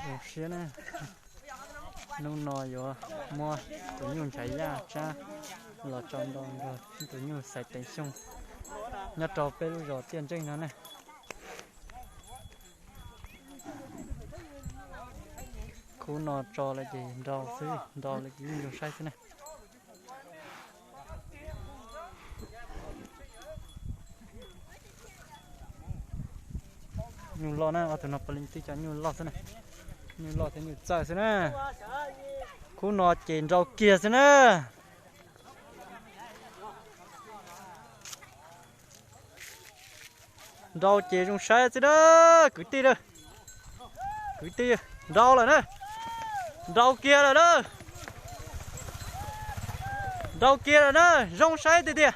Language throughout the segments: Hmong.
Zoo siab na, hnub no yuav muab tus nyuj ntshav yaj tsab los tso nrau nrog tus nyuj Xaiv Teev Xyooj nyob rau peb lub zos Tiaj Ntseej no na. Khub no tso lawm ces nrau xwb, nrau lawm ces yeej zoo saib xwb na. Nyuj loj na, ob tug no puav leej tib co nyuj loj xwb na. Nyuj loj thiab nyuj txawj xwb na. Khub no ces nrau kiag xwb na. Nrau ces zoo saib xwb na, kwv tij na. Kwv tij, nrau lawm na. Nrau kiag lawm na. Nrau kiag lawm na, zoo saib tiag tiag.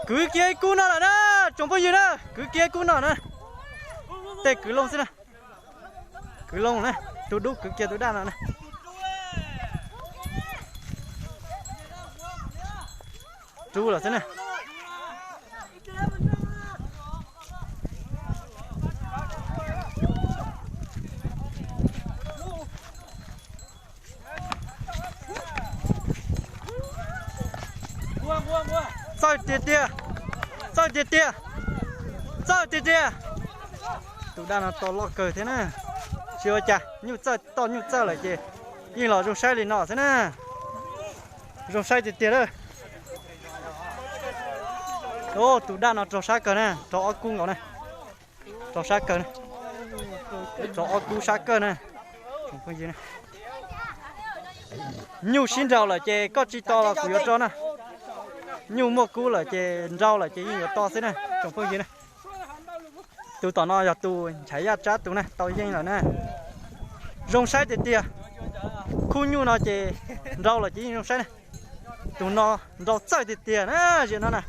Kwv kiag ib kub no lawm na, tsoom phooj ywg na, kwv kiag ib kub no na. Tej kwv loo xwb na. Kwv loo na, tus dub kwv kiag tus daj no na. Rub lawm xwb na. Txawj tiag tiag, txawj tiag tiag, txawj tiag tiag. Tus daj no to loj kawg thiab na. Tsis ua cas, nyuj txawj toj nyuj txawj lawm ces yeej los zoo saib li no xwb na. Zoo saib tiag tiag lawm. Tus daj no rau sab kawg na, rau ob kub nkaus na. Rau sab kawg na. Rau ob kub sab kawg na. Nyuj sib nraus lawm ces koj tsis to los kuv yuav to na. Nyuj muaj kub lawm ces nrau lawm ces yeej yuav to xwb na tsoom phooj ywg na. Tus tom no yog tus ntshav yaj tsab tus na, tau yeej lawm na. Zoo saib tiag tiag. Khub nyuj no ces nrau lawm ces yeej zoo saib na. Tus no nrau txawj tiag tiag na, ziam no na.